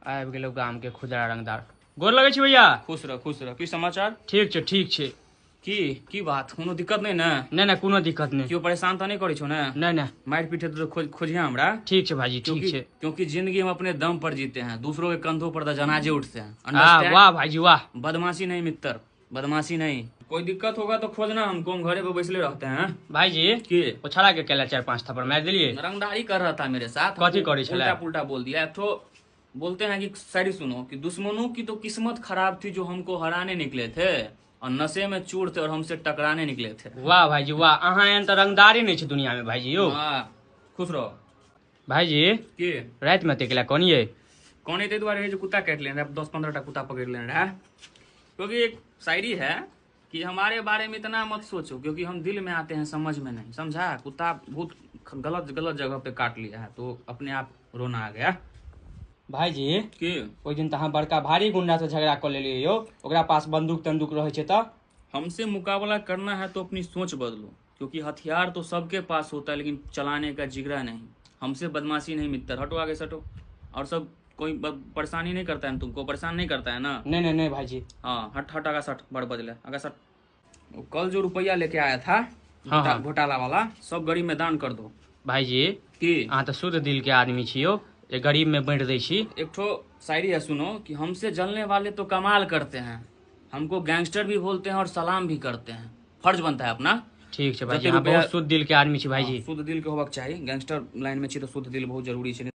आबि गेलौ गाम के खुदरा रंगदार। गोर लगै छी भैया। खुश रह, खुश रह। की समाचार? ठीक छै, ठीक छै। की की बात, कोनो दिक्कत नहीं ने? नहि नहि, कोनो दिक्कत नहि। केओ परेशान तऽ नहि करै छौ ने? नहि नहि। मारि पीट हेतौ तऽ खोजिहे हमरा। ठीक छै भाईजी, ठीक छै। क्योंकि जिंदगी हम अपने दम पर जीते हैं, दूसरों के कंधों पर तो जनाजे उठते हैं। हाँ, Understand? वाह भाईजी वाह। बदमाशी नहीं मित्र, बदमाशी नहीं। कोई दिक्कत होगा तो खोजना हमको, हम घरे पे बैसले रहते हैं। भाईजी की ओ छड़ा के केला 4-5 थप्पड़ मारि देलियै। रंगदारी कर रहा था मेरे साथ। कथी करै छलै? उल्टा पुल्टा बोल दिया। एक ठो बोलते हैं कि शायरी सुनो कि दुश्मनों की तो किस्मत खराब थी जो हमको हराने निकले थे, और नशे में चूर थे और हमसे टकराने निकले थे। वाह भाईजी वाह, अहाँ एहन तऽ रंगदारी नहि छै दुनिया में भाईजी यौ। हाँ, खुश रहो। भाईजी की राति में तेकला कोनिये? कौन ताहि दुआरे है जो कुत्ता काटि लेने रहे, 10-15 टा कुत्ता पकड़ लेने रहे। क्योंकि एक शायरी है कि हमारे बारे में इतना मत सोचो क्योंकि हम दिल में आते हैं समझ में नहीं। समझा? कुत्ता बहुत गलत गलत जगह पे काट लिया है तो अपने आप रोना आ गया। भाईजी की ओहि दिन तऽ अहाँ बड़का भारी गुंडा से झगड़ा कऽ लेलियै यौ, ओकरा पास बंदूक तंदूक रहै छै तऽ? हमसे मुकाबला करना है तो अपनी सोच बदलो, क्योंकि हथियार तो सबके पास होता है लेकिन चलाने का जिगरा नहीं। हमसे बदमाशी नहीं मित्र, हटो आगे सटो। और सब कोई परेशानी नहीं करता है तुमको, परेशान नहीं करता है ना? नहीं नहीं नहीं भाईजी। हाँ हट हट आगा सट, बड़ बदले आगा सट। वो कल जो रुपया लेके आया था हाँ, हाँ। घोटाला वाला, सब गरीब में दान कर दो। भाईजी की अहाँ तऽ शुद्ध दिल के आदमी छी यौ, जे गरीब में बाँटि दै छी। एक ठो शायरी है सुनो कि हमसे जलने वाले तो कमाल करते हैं, हमको गैंगस्टर भी बोलते हैं और सलाम भी करते हैं। फर्ज बनता है अपना। ठीक छै भाईजी, जते अहाँ रुपया बहुत शुद्ध दिल के आदमी छी भाईजी। हाँ, शुद्ध दिल के होबाक चाही। गैंगस्टर लाइन में छी तऽ शुद्ध दिल बहुत जरूरी छै।